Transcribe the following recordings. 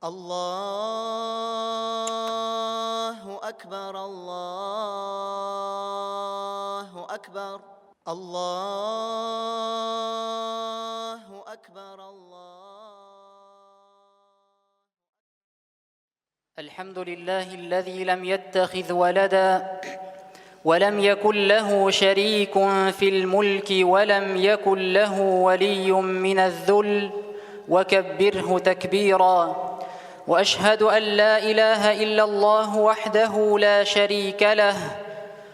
Allahu akbar, Allahu akbar, Allahu akbar, Allah. الحمد لله الذي لم يتخذ ولدا ولم يكن له شريك في الملك ولم يكن له ولي من الذل وكبره تكبيرا. واشهد ان لا اله الا الله وحده لا شريك له،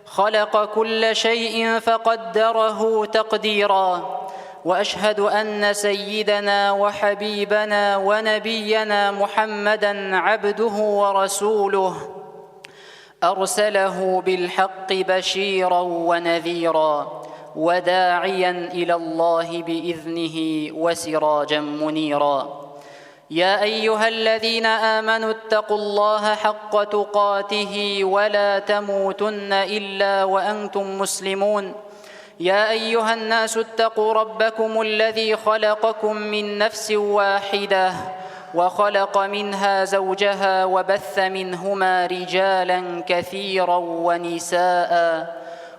خلق كل شيء فقدره تقديرا. واشهد ان سيدنا وحبيبنا ونبينا محمدا عبده ورسوله، ارسله بالحق بشيرا ونذيرا وداعيا الى الله باذنه وسراجا منيرا. يا ايها الذين امنوا اتقوا الله حق تقاته ولا تموتن الا وانتم مسلمون. يا ايها الناس اتقوا ربكم الذي خلقكم من نفس واحده وخلق منها زوجها وبث منهما رجالا كثيرا ونساء،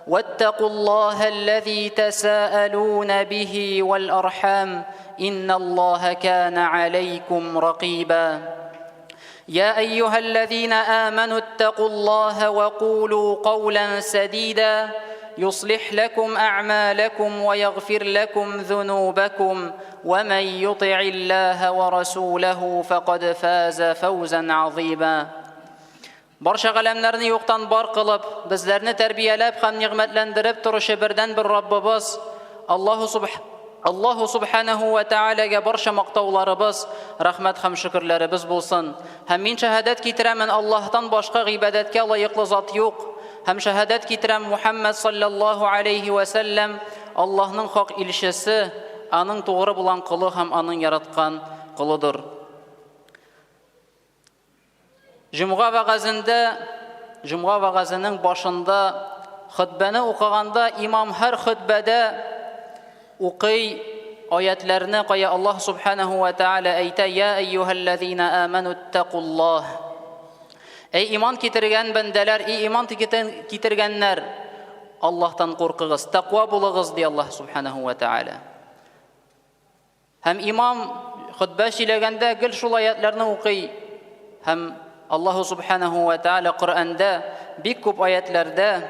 واتقوا الله الذي تساءلون به والارحام ان الله كان عليكم رقيبا. يا ايها الذين امنوا اتقوا الله وقولوا قولا سديدا يصلح لكم اعمالكم ويغفر لكم ذنوبكم، ومن يطع الله ورسوله فقد فاز فوزا عظيما. Барча галәмнәрне юктан бар кылып, безләрне тәрбияләп һәм нигъмәтләндереп торучы бердән-бер Раббыбыз Аллаһу Субханаху ва Таалагә барча мактауларыбыз, рәхмәт һәм шөкерләребез булсын. Һәм мин шәһадәт китерәмен, Аллаһтан башка гыйбадәткә лаеклы зат юк. Һәм шәһадәт китерәм, Мухаммад саллаллаһу алейхи ва сәлләм Аллаһның хак илчесе, аның тугры булган колы һәм аның яраткан колыдыр. Җомга вәгазендә, җомга вәгазенең башында хөтбәне укыганда имам һәр хөтбәдә укый аятларны, кая Аллаһ субханаху ва тааля әйтә: "Я әйюһәлләзина аману иттакуллаһ". Эй иман китергән бәндәләр, эй иман китергәннәр, Аллаһтан куркыгыз, тәкъва булыгыз, ди Аллаһ субханаху ва тааля. Һәм имам хөтбә сөйләгәндә гел шул аятларны укый. Һәм Аллаһу субханаху ва тааля Коръәндә бик күп аятларда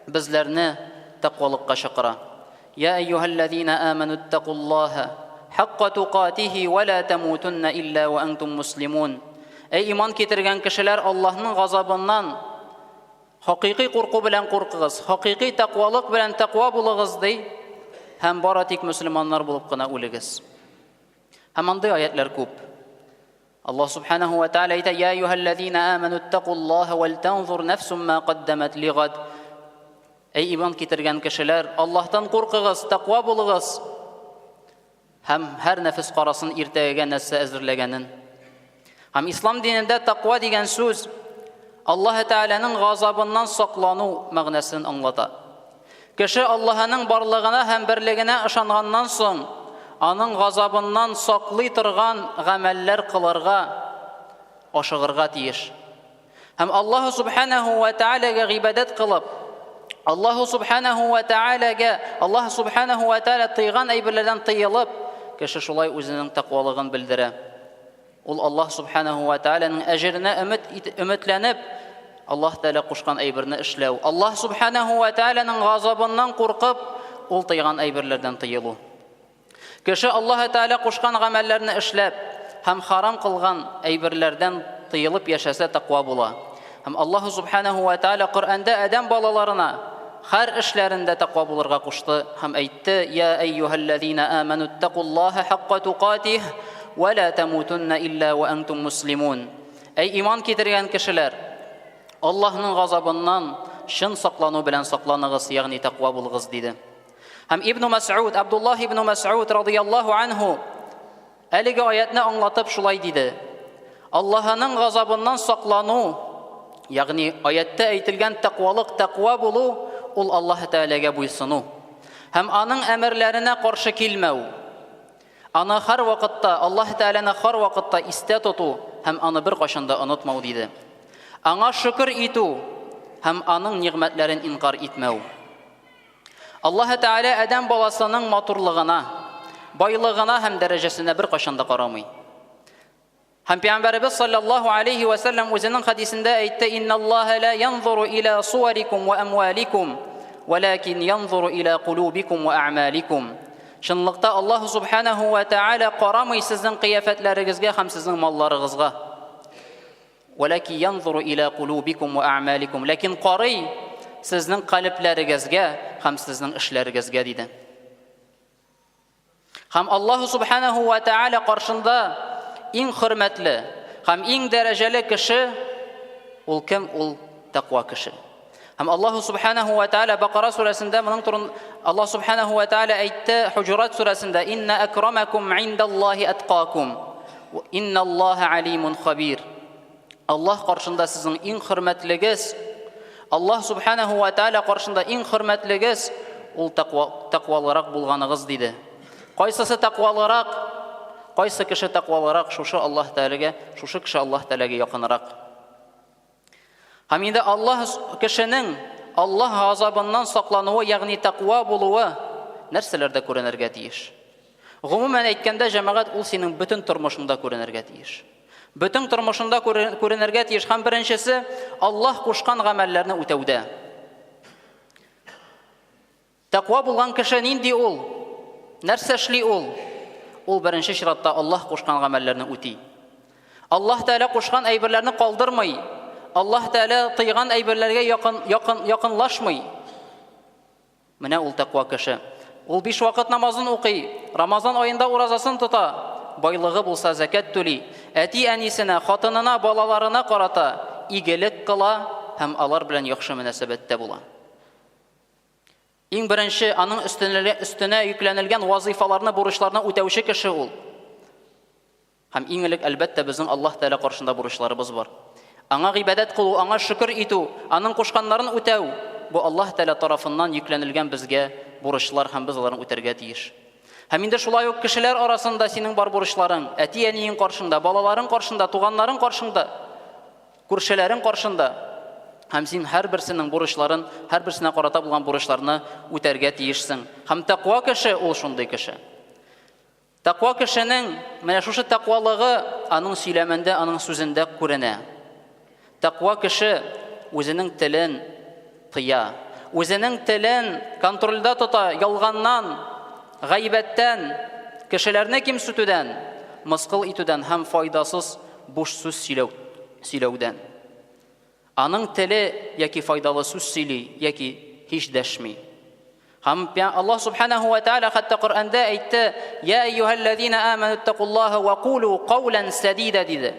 безләрне тәкъвалыкка чакыра. Я әйюһәлләзина аману иттакуллаһа хакка тукатихи ва ла тамутунна илля ва антум муслимун. Әй иман китергән кешеләр, Аллаһның газабыннан хакыйкый курку белән куркыгыз, хакыйкый тәкъвалык белән тәкъва булыгыз, ди, һәм бары тик мөселманнар булып кына үлегез. Һәм андый аятлар күп. Аллаһ субханаху ва тааля әйтә: "Я әйюһәлләзина аману иттакуллаһа вал танзур нафсум ма каддамат лигад". Әй иман китергән кешеләр, Аллаһтан куркыгыз, тәкъва булыгыз. Һәм һәр нәфес карасын иртәгәгә нәрсә әзерләгәнен. Һәм ислам динендә тәкъва дигән сүз Аллаһ Тәгаләнең газабыннан саклану мәгънәсен аңлата. Кеше Аллаһының барлыгына һәм берлегенә ышанганнан соң, аның газабыннан саклый торган гамәлләр кылырга ашыгырга тиеш. Һәм Аллаһу субханаху ва таалагә гыйбадәт кылып, Аллаһу субханаху ва таалагә, Аллаһ субханаху ва тааля тыйган әйберләрдән тыелып, кеше шулай үзенең тәкъвалыгын белдерә. Ул Аллаһ субханаху ва тааляның әҗеренә өмет өметләнеп, Аллаһ Тәгалә кушкан әйберне эшләү. Аллаһ субханаху ва тааляның газабыннан куркып, ул тыйган әйберләрдән тыелу. Кеше Аллаһ Тәгалә кушкан гамәлләрне эшләп һәм харам кылган әйберләрдән тыелып яшәсә тәкъва була. Һәм Аллаһ Субханаһу ва Тәгалә Коръәндә адәм балаларына һәр эшләрендә тәкъва булырга кушты һәм әйтте: "Я әйюһәлләзина аману иттакуллаһа хакка тукатих ва ла тамутунна илля ва антум муслимун". Әй иман китергән кешеләр, Аллаһның газабыннан чын саклану белән сакланыгыз, ягъни тәкъва булыгыз, диде. Һәм Ибн Мәс'уд, Абдуллаһ ибн Мәс'уд радыяллаһу анһу әлеге аятны аңлатып шулай диде. Аллаһының газабыннан саклану, ягъни аятта әйтелгән тәкъвалык, тәкъва булу, ул Аллаһ Тәгаләгә буйсыну һәм аның әмерләренә каршы килмәү. Аны һәр вакытта, Аллаһ Тәгаләне һәр вакытта истә тоту һәм һәм аны беркайчан да онытмау, диде. Аңа шөкер итү һәм аның нигъмәтләрен инкар итмәү. Аллаһы Тәгалә адәм баласының матурлыгына, байлыгына һәм дәрәҗәсенә беркайчан да карамый. Һәм Пәйгамбәребез саллаллаһу алейхи ва саллям үзенең хәдисендә әйтте: "Инналлаһа ла янзуру иля суарикум ва амваликум, валакин янзуру иля кулубикум ва а'маликум." Чынлыкта Аллаһ субханаху ва тааля карамый сезнең кыяфәтләрегезгә һәм сезнең малларыгызга. Валаки янзуру иля кулубикум ва а'маликум. Ләкин карый сезнең калебләрегезгә һәм сезнең эшләрегезгә диде. Һәм Аллаһу субханаху ва тааля каршында иң хөрмәтле һәм иң дәрәҗәле кеше ул кем? Ул тәкъва кеше. Һәм Аллаһу субханаху ва тааля Бакара сүрәсендә моның турында Аллаһ субханаху ва тааля әйтте Хуҗурат сүрәсендә: "Инна акрамакум индаллаһи аткакум. Инналлаһа алимун хабир." Аллаһ каршында сезнең иң хөрмәтлегез, Аллаһ субханаху ва тааля каршында иң хөрмәтлегез ул тәкъва, тәкъвалырак булганыгыз диде. Кайсысы тәкъвалырак? Кайсы кеше тәкъвалырак, шушы Аллаһ Тәгаләгә, шушы кеше Аллаһ Тәгаләгә якынрак. Һәм инде Аллаһ кешенең Аллаһ газабыннан саклануы, ягъни тәкъва булуы нәрсәләрдә күренергә тиеш? Гомумән әйткәндә, җәмәгать ул синең бөтен тормышыңда күренергә тиеш. Бөтен тормышында күренергә тиеш. Һәм беренчесе Аллаһ кушкан гамәлләрне үтәүдә. Тәкъва булган кеше нинди ул? Нәрсә эшли ул? Ул беренче чиратта Аллаһ кушкан гамәлләрне үти. Аллаһ Тәгалә кушкан әйберләрне калдырмый. Аллаһ Тәгалә тыйган әйберләргә якын, якын, якынлашмый. Менә ул тәкъва кеше. Ул биш вакыт намазын укый, Рамазан аенда уразасын тота, байлыгы булса зәкят түли, әти-әнисенә, хатынына, балаларына карата игелек кыла һәм алар белән яхшы мөнәсәбәттә була. Иң беренче аның өстенә йөкләнелгән вазыйфаларны, бурычларны үтәүче кеше ул. Һәм иң элек, әлбәттә, безнең Аллаһ Тәгалә каршында бурычларыбыз бар. Аңа гыйбадәт кылу, аңа шөкер итү, аның кушканнарын үтәү, бу Аллаһ Тәгалә тарафыннан йөкләнелгән безгә бурычлар һәм без аларны үтәргә тиеш. Һәм инде шулай ук кешеләр арасында синең бар бурычларың, әти-әниең каршында, балаларың каршында, туганнарың каршында, күршеләрең каршында. Һәм син һәрберсенең бурычларын, һәрберсенә карата булган бурычларны үтәргә тиешсең. Һәм тәкъва кеше ул шундый кеше. Тәкъва кешенең менә шушы тәкъвалыгы аның сөйләмендә, аның сүзендә күренә. Тәкъва кеше үзенең телен тыя, үзенең телен контрольдә тота, ялганнан, гайбәттән, кешеләрне кимсетүдән, мыскыл итүдән һәм файдасыз буш сүз сөйләү, сөйләүдән. Аның теле яки файдалы сүз сөйли, яки һич дәшми. Һәм Аллаһ субханаху ва тааля хәтта Коръәндә әйтте: "Я әйюһәлләзина аману иттакуллаһа ва кулу каулан садида" диде.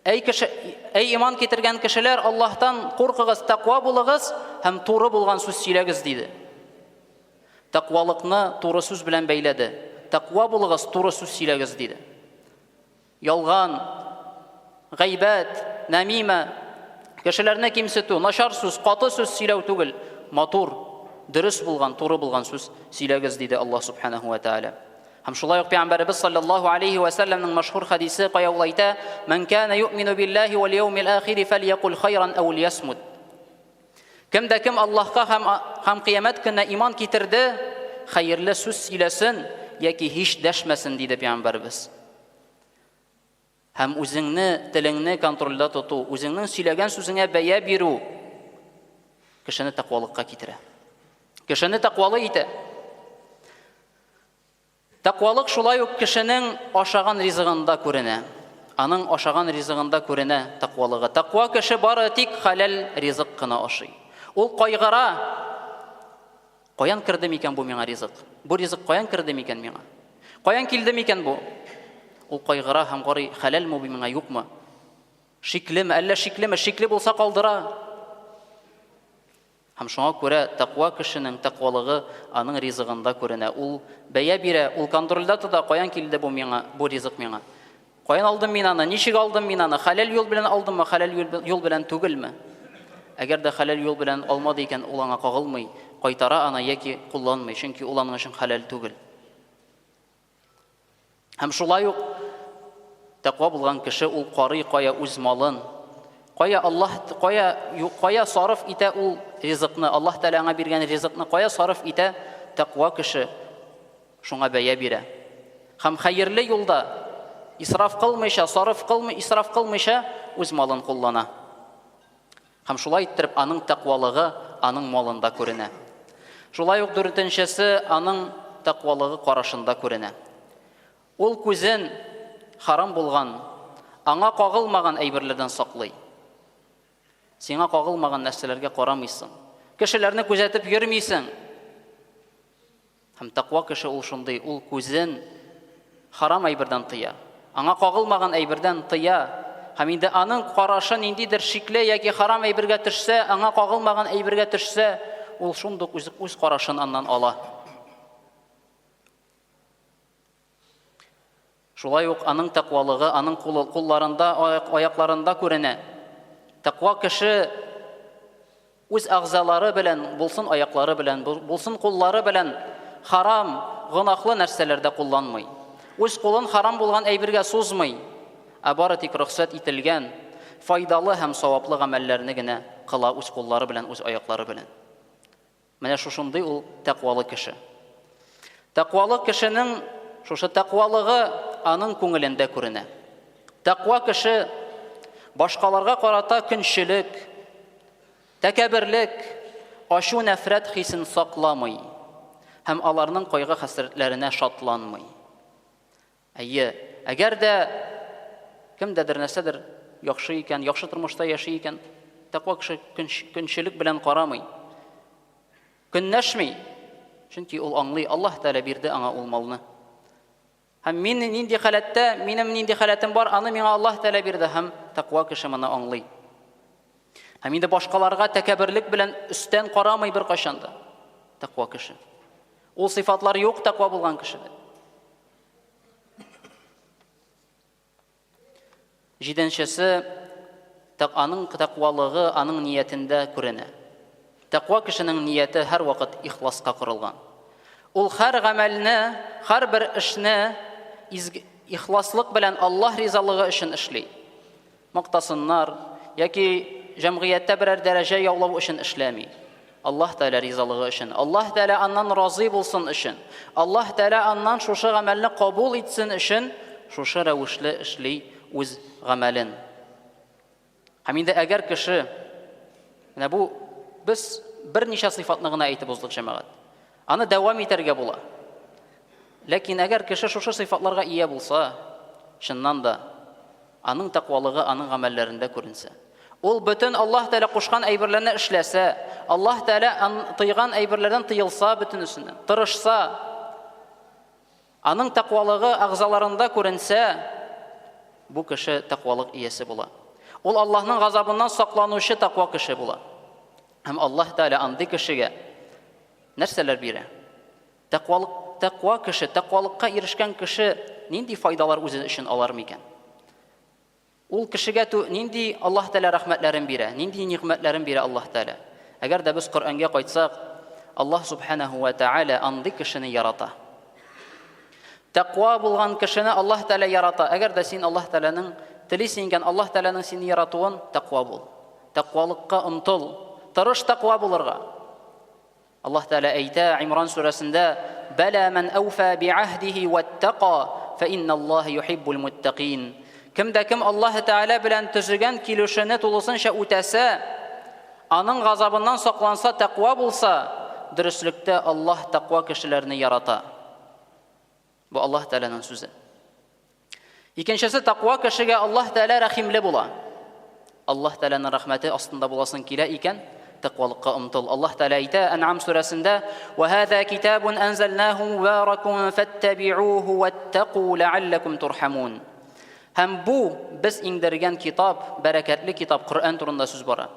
Әй кеше, әй иман китергән кешеләр, Аллаһтан куркыгыз, тәкъва булыгыз һәм туры булган сүз сөйләгез диде. Тәкъвалыкны туры сүз белән бәйләде. Тәкъва булыгыз, туры сүз сөйләгез диде. Ялган, гайбәт, нәмимә, кешеләрне кимсетү, начар сүз, каты сүз сөйләү түгел, матур, дөрес булган, туры булган сүз сөйләгез, диде Аллаһ субханаху ва тааля. Һәм шулай ук Пәйгамбәребез саллаллаһу алейхи ва сәлләмнең мәшһүр хәдисе, кая ул әйтә: "Ман кана юъмину биллаһи вал яумил ахири фальякул хайран ау лиясмут." Кем дә кем Аллаһка һәм һәм кыямәт көненә иман китерде, хәерле сүз сөйләсен яки һич дәшмәсен, диде Пәйгамбәребез. Һәм үзеңне, телеңне контрольдә тоту, үзеңнең сөйләгән сүзеңә бәя бирү кешене тәкъвалыкка китерә. Кешене тәкъвалы итә. Тәкъвалык шулай ук кешенең ашаган ризыгында күренә. Аның ашаган ризыгында күренә тәкъвалыгы. Тәкъва кеше бары тик хәләл ризык кына ашый. Ул кайгыра, Каян керде микән бу миңа ризык? Бу ризык каян керде микән миңа? Каян килде микән бу? Ул кайгыра һәм карый, хәләлме бу миңа, юкмы? Шиклеме, әллә шиклеме? Шикле булса калдыра. Һәм шуңа күрә тәкъва кешенең тәкъвалыгы аның ризыгында күренә. Ул бәя бирә, ул контрольдә тота, каян килде бу миңа, бу ризык миңа? Каян алдым мин аны? Ничек алдым мин аны? Хәләл юл белән алдыммы, хәләл юл белән түгелме? Әгәр дә хәләл юл белән алмады икән, ул аңа кагылмый, кайтара аны яки кулланмый, чөнки ул аның өчен хәләл түгел. Һәм шулай ук Тәкъва булган кеше ул карый кая үз малын, кая Аллаһ кая кая сарыф итә ул ризыкны, Аллаһ Тәгалә аңа биргән ризыкны кая сарыф итә, тәкъва кеше шуңа бәя бирә. Һәм хәерле юлда исраф кылмыйча, сарыф кылмый, исраф кылмыйча үз малын куллана. Һәм шулай иттереп аның тәкъвалыгы аның малында күренә. Шулай ук дүртенчесе аның тәкъвалыгы карашында күренә. Ул күзен харам булган, аңа кагылмаган әйберләрдән саклый. Сиңа кагылмаган нәрсәләргә карамыйсың. Кешеләрне күзәтеп йөрмисең. Һәм тәкъва кеше ул шундый, ул күзен харам әйбердән тыя. Аңа кагылмаган әйбердән тыя. Һәм инде аның карашы ниндидер шикле яки харам әйбергә төшсә, аңа кагылмаган әйбергә төшсә, ул шундук үз, үз карашын аннан ала. Шулай ук аның тәкъвалыгы аның кулларында, аякларында күренә. Тәкъва кеше үз әгъзалары белән, булсын аяклары белән, булсын куллары белән харам, гөнаһлы нәрсәләрдә кулланмый. Үз кулын харам булган әйбергә сузмый, ә бары тик рөхсәт ителгән, файдалы һәм саваплы гамәлләрне генә кыла үз куллары белән, үз аяклары белән. Менә шушындый ул тәкъвалы кеше. Тәкъвалы кешенең шушы тәкъвалыгы аның күңелендә күренә. Тәкъва кеше башкаларга карата көнчелек, тәкәбберлек, ачу нәфрәт хисен сакламый һәм аларның кайгы-хәсрәтләренә шатланмый. Әйе, әгәр дә кемдәдер нәрсәдер яхшы икән, яхшы тормышта яши икән, тәкъва кеше көнчелек белән карамый. Көнләшми. Чөнки ул аңлый, Аллаһ Тәгалә бирде аңа ул малны. Һәм мин нинди халәттә, минем нинди халәтем бар, аны миңа Аллаһ Тәгалә бирде һәм тәкъва кеше моны аңлый. Һәм инде башкаларга тәкәбберлек белән өстән карамый беркайчан да. Тәкъва кеше. Ул сыйфатлар юк тәкъва булган кешедә. Җиденчесе, аның тәкъвалыгы аның ниятендә күренә. Тәкъва кешенең нияте һәрвакыт ихласка корылган. Ул һәр гамәлне, һәрбер эшне изге, ихласлык белән Аллаһ ризалыгы өчен эшли. Мактасыннар яки җәмгыятьтә берәр дәрәҗә яулау өчен эшләми. Аллаһ Тәгалә ризалыгы өчен, Аллаһ Тәгалә аннан разый булсын өчен, Аллаһ Тәгалә аннан шушы гамәлне кабул итсен өчен шушы рәвешле эшли үз гамәлен. Һәм инде әгәр кеше менә бу без берничә сыйфатны гына әйтеп уздык, җәмәгать. Аны дәвам итәргә була. Ләкин әгәр кеше шушы сыйфатларга ия булса, чыннан да аның тәкъвалыгы аның гамәлләрендә күренсә, ул бөтен Аллаһ Тәгалә кушкан әйберләрне эшләсә, Аллаһ Тәгалә тыйган әйберләрдән тыелса бөтенесеннән, тырышса, аның тәкъвалыгы әгъзаларында күренсә, бу кеше тәкъвалык иясе була. Ул Аллаһның газабыннан сакланучы тәкъва кеше була. Һәм Аллаһ Тәгалә андый кешегә нәрсәләр бирә? Тәкъвалык, тәкъва кеше, тәкъвалыкка ирешкән кеше нинди файдалар үзе өчен алар микән? Ул кешегә ту, нинди Аллаһ Тәгалә рәхмәтләрен бирә, нинди нигъмәтләрен бирә Аллаһ Тәгалә? Әгәр дә без Коръәнгә кайтсак, Аллаһ Субханаһу ва Тәгалә андый кешене ярата. Тәкъва булган кешене Аллаһ Тәгалә ярата. Әгәр дә син Аллаһ Тәгаләнең телисең икән, Аллаһ Тәгаләнең сине яратуын, тәкъва бул. Тәкъвалыкка омтыл. Тырыш тәкъва булырга. Аллаһ Тәгалә әйтә Имран сүрәсендә: "Бәлә ман ауфа би'аһдиһи ваттака, фа инналлаһа юхиббул муттакин." Кем дә кем Аллаһ Тәгалә белән төзегән килешүне тулысынча үтәсә, аның газабыннан сакланса, тәкъва булса, дөреслектә Аллаһ тәкъва кешеләрне ярата. Бу Аллаһ Тәгаләнең сүзе. Икенчесе тәкъва кешегә Аллаһ Тәгалә рәхимле була. Аллаһ Тәгаләнең рәхмәте астында буласың килә икән, тәкъвалыкка омтыл. Аллаһ Тәгалә әйтә Ән'ам сүрәсендә: "Ва һаза китабун анзалнаху мубаракун фаттабиуху ваттаку ләаллакум турхамун." Һәм бу без иңдергән китап, бәрәкәтле китап, Коръән турында сүз бара.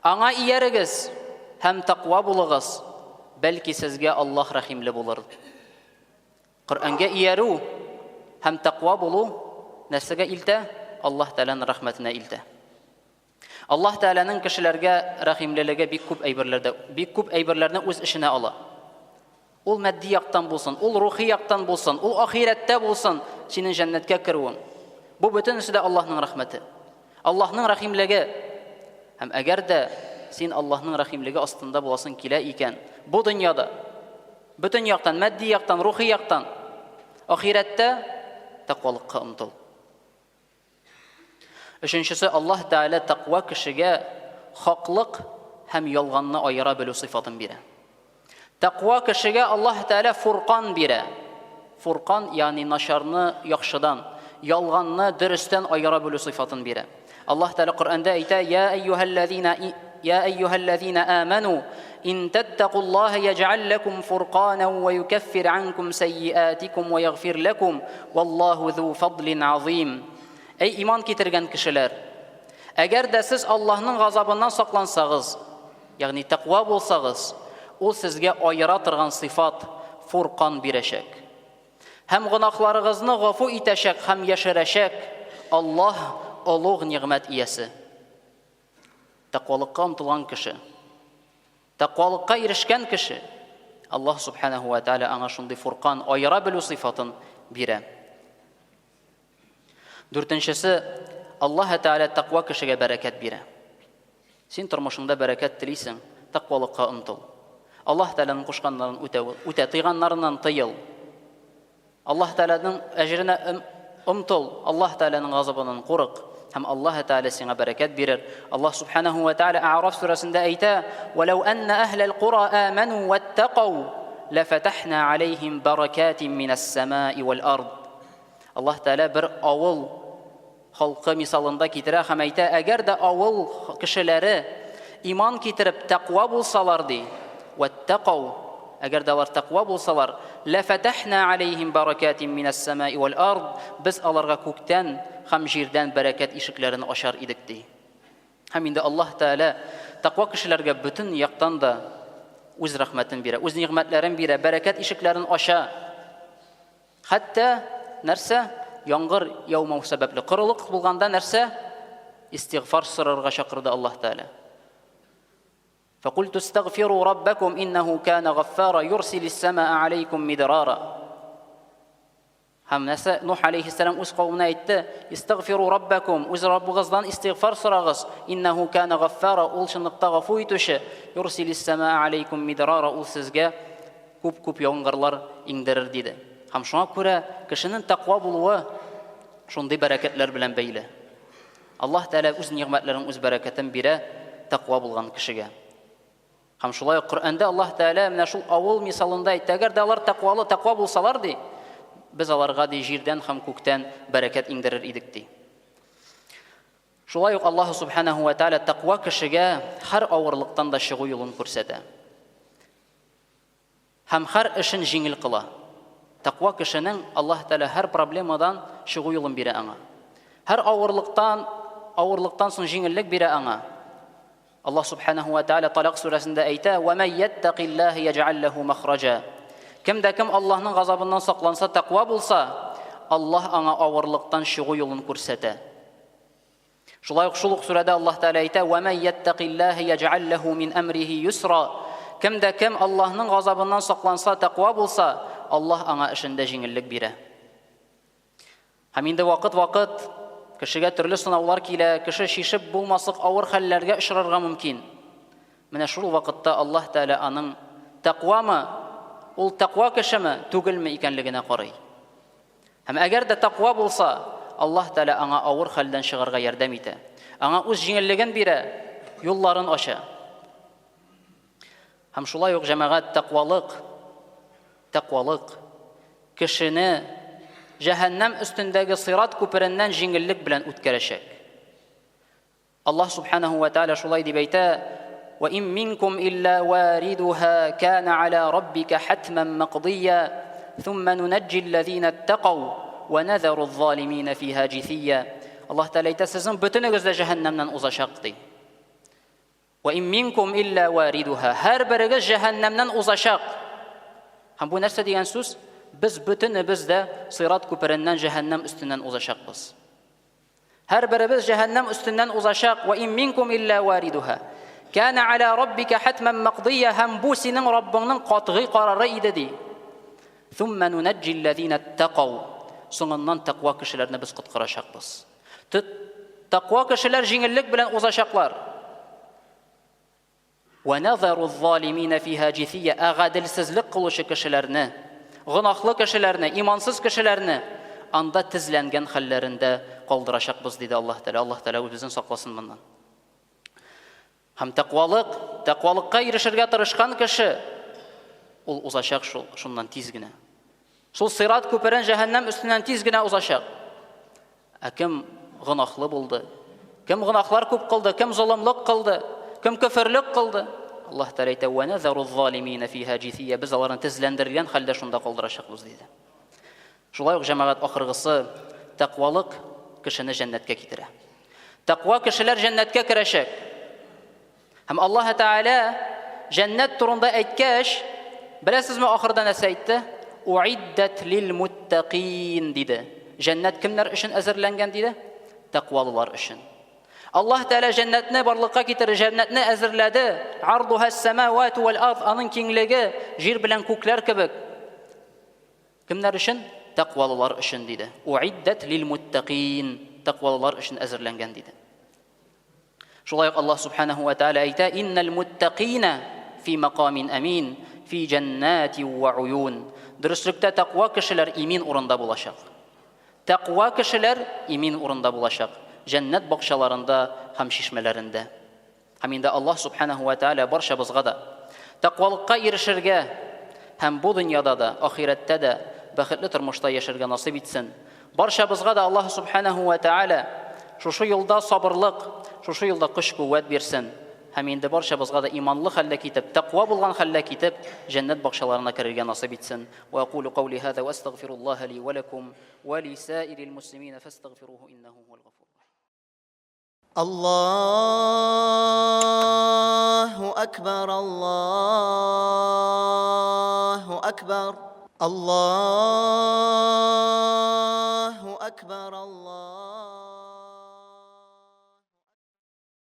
Аңа иярегез һәм тәкъва булыгыз, бәлки сезгә Аллаһ рәхимле булыр. Коръәнгә иярү һәм тәкъва булу нәрсәгә илтә? Аллаһ Тәгаләнең рәхмәтенә илтә. Аллаһ Тәгаләнең кешеләргә рәхимлелеге бик күп әйберләрдә, бик күп әйберләрне үз эченә ала. Ул матди яктан булсын, ул рухи яктан булсын, ул ахирәттә булсын, синең җәннәткә керүең. Бу бөтенесе дә Аллаһның рәхмәте. Аллаһның рәхимлеге. Һәм әгәр дә син Аллаһның рәхимлеге астында буласың килә икән, бу дөньяда бөтен яктан, матди яктан, рухи яктан, ахирәттә тәкъвалыкка омтыл. Өченчесе, Аллаһ Тәгалә тәкъва кешегә хаклык һәм ялганны аера белү сыйфатын бирә. Тәкъва кешегә Аллаһ Тәгалә фуркан бирә. Фуркан, ягъни начарны яхшыдан, ялганны дөрестән аера белү сыйфатын бирә. Аллаһ Тәгалә Коръәндә әйтә: "Я әйюһәлләзина я әйюһәлләзина аману ин таттакуллаһа яҗәл ләкум фурканан ва юкәффир анкум сайyiатикум ва ягфир ләкум валлаһу зу фадлин азим." Әй иман китергән кешеләр, әгәр дә сез Аллаһның газабыннан саклансагыз, ягъни тәкъва булсагыз, ул сезгә аера торган сыйфат, фуркан бирәчәк. Һәм гөнаһларыгызны гафу итәчәк һәм яшерәчәк. Аллаһ олуг нигъмәт иясе. Тәкъвалыкка омтылган кеше, тәкъвалыкка ирешкән кеше, Аллаһ субханаһу ва тааля аңа шундый фуркан, аера белү сыйфатын бирә. Дүртенчесе, Аллаһ Тәгалә тәкъва кешегә бәрәкәт бирә. Син тормышыңда бәрәкәт телисең, тәкъвалыкка омтыл. Аллаһ Тәгаләнең кушканнарын үтә, үтә, тыйганнарыннан тыел. Аллаһ Тәгаләнең әҗеренә омтыл, Аллаһ Тәгаләнең газабыннан курык һәм Аллаһ Тәгалә сиңа бәрәкәт бирер. Аллаһ Субханаһу ва Тәгалә А'раф сүрәсендә әйтә: "Валау анна әһләл кура аману ваттакау, лафатахна алейхим баракатин минас самаи вал ард." Аллаһ Тәгалә бер авыл халкы мисалында китерә һәм әйтә, әгәр дә авыл кешеләре иман китереп тәкъва булсалар ди, ваттакау, әгәр дә алар тәкъва булсалар, лафатахна алейхим баракатин минас самаи вал ард, без аларга күктән һәм җирдән бәрәкәт ишекләрен ачар идек ди. Һәм инде Аллаһ Тәгалә тәкъва кешеләргә бөтен яктан да үз рәхмәтен бирә, үз нигъмәтләрен бирә, бәрәкәт ишекләрен ача. Хәтта нәрсә? Яңгыр яумау сәбәпле. Корылык булганда нәрсә? Истигъфар сорарга чакырды Аллаһ Тәгалә. Фәкульту астагфиру раббакум иннаху кана гаффара юрсилис самаа алейкум мидрара. Һәм нәрсә Нух алейхиссалам үз кавеменә әйтте? Истагфиру раббакум, үз Раббыгыздан истигъфар сорагыз. Иннаху кана гаффара, ул чынлыкта гафу итүче. Юрсилис самаа алейкум мидрара, ул сезгә күп-күп яңгырлар иңдерер, диде. Һәм шуңа күрә кешенең тәкъва булуы шундый бәрәкәтләр белән бәйле. Аллаһ Тәгалә үз нигъмәтләрен, үз бәрәкәтен бирә тәкъва булган кешегә. Һәм шулай ук Коръәндә Аллаһ Тәгалә менә шул авыл мисалында әйтте, әгәр дә алар тәкъвалы, тәкъва булсалар, ди, без аларга ди җирдән һәм күктән бәрәкәт иңдерер идек, ди. Шулай ук Аллаһ Субханаһу ва Тәгалә тәкъва кешегә һәр авырлыктан да чыгу юлын күрсәтә. Һәм һәр эшен җиңел кыла. Тәкъва кешенең Аллаһ Тәгалә һәр проблемадан чыгу юлын бирә аңа. Һәр авырлыктан, авырлыктан соң җиңеллек бирә аңа. Аллаһ Субханаһу ва Тәгалә Талак сүрәсендә әйтә: "Ва ман яттакиллаһа яҗ'ал лаху махраҗа." Кем дә кем Аллаһның газабыннан сакланса, тәкъва булса, Аллаһ аңа авырлыктан чыгу юлын күрсәтә. Шулай ук шул ук сүрәдә Аллаһ Тәгалә әйтә: "Ва ман яттакиллаһа яҗ'ал лаху мин амрихи юсра." Кем дә кем Аллаһның газабыннан сакланса, тәкъва булса, Аллаһ аңа эшендә җиңеллек бирә. Һәм инде вакыт-вакыт кешегә төрле сынаулар килә, кеше чишеп булмаслык авыр хәлләргә очрарга мөмкин. Менә шул вакытта Аллаһ Тәгалә аның тәкъвамы, ул тәкъва кешеме, түгелме икәнлегенә карый. Һәм әгәр дә тәкъва булса, Аллаһ Тәгалә аңа авыр хәлдән чыгарга ярдәм итә. Аңа үз җиңеллеген бирә, юлларын ача. Һәм шулай ук җәмәгать тәкъвалык, тәкъвалык кешене җәһәннәм өстендәге сират күпереннән җиңеллек белән үткәрәчәк. Аллаһ субханаһу ва тааля шулай дип әйтә: "Ва ин минкум илля варидуха кана аля раббика хатман мaqдия, thumма нунajji аллазина иттакау ва назару алзалимина фиха җисия." Аллаһ Тәгалә әйтә, сезнең бөтенегез дә җәһәннәмнән узачак ди. Ва ин минкум илля варидуха. Һәрберегез җәһәннәмнән узачак. Һәм бу нәрсә дигән сүз? Без бөтенебез дә сират күпереннән җәһәннәм өстеннән узачакбыз. Һәрберебез җәһәннәм өстеннән узачак, ва ин минкум илля варидуха. Кана аля раббика хатман мaqдия һәм бу синең Раббыңның катгый карары иде ди. Thumма нунajji аллазина иттакау. Соңыннан тәкъва кешеләрне без коткарачакбыз. Тәкъва кешеләр җиңеллек белән узачаклар. Вә нәзәру залимина фиһа җисия, ә гаделсезлек кылучы кешеләрне, гөнаһлы кешеләрне, имансыз кешеләрне анда тезләнгән хәлләрендә калдырачакбыз, диде Аллаһ Тәгалә. Аллаһ Тәгалә үзен сакласын моннан. Һәм тәкъвалык, тәкъвалыкка ирешергә тырышкан кеше ул узачак шул, шуннан тиз генә. Шул сират күперен җәһәннәм өстеннән тиз генә узачак. Ә кем гөнаһлы булды? Кем гөнаһлар күп кылды? Кем золымлык кылды? Кем көферлек кылды? Аллаһ Тәгалә әйтә: "Ва назару залимина фиһа җисия." Без аларны тезләндерелгән хәлдә шунда калдырачакбыз, диде. Шулай ук җәмәгать ахыргысы тәкъвалык кешене җәннәткә китерә. Тәкъва кешеләр җәннәткә керәчәк. Һәм Аллаһ Тәгалә җәннәт турында әйткәч, беләсезме ахырда нәрсә әйтте? Уиддат лил муттакин диде. Җәннәт кемнәр өчен әзерләнгән диде? Тәкъвалылар өчен. Аллаһ Тәгалә җәннәтне барлыкка китерде, җәннәтне әзерләде. Ардуха ас-самавату вал ард, аның киңлеге җир белән күкләр кебек. Кемнәр өчен? Тәкъвалылар өчен диде. Уиддат лил муттакин, тәкъвалылар өчен әзерләнгән диде. Шулай ук Аллаһ субханаһу ва тааля әйтә: "Иннал муттакина фи макамин амин, фи җәннати ва уюн." Дөреслектә тәкъва кешеләр имин урында булачак. Тәкъва кешеләр имин урында булачак, җәннәт бакчаларында һәм чишмәләрендә. Һәм инде Аллаһ субханаһу ва тааля барчабызга да тәкъвалыкка ирешергә һәм бу дөньяда да, ахирәттә дә бәхетле тормышта яшәргә насыйп итсен. Барчабызга да Аллаһ Субханаһу ва Тааля шушы юлда сабырлык, шушы юлда көч-куәт бирсен. Һәм инде барчабызга да иманлы хәлдә китеп, тәкъва булган хәлдә китеп, җәннәт бакчаларына керергә насыйп итсен. Ва акулу каули һаза ва астагфируллаһа ли ва лакум ва лисаирил муслимина фастагфируху иннаху хувал гафур рахим. Аллаһу акбар, Аллаһу акбар, Аллаһу акбар, Аллаһу.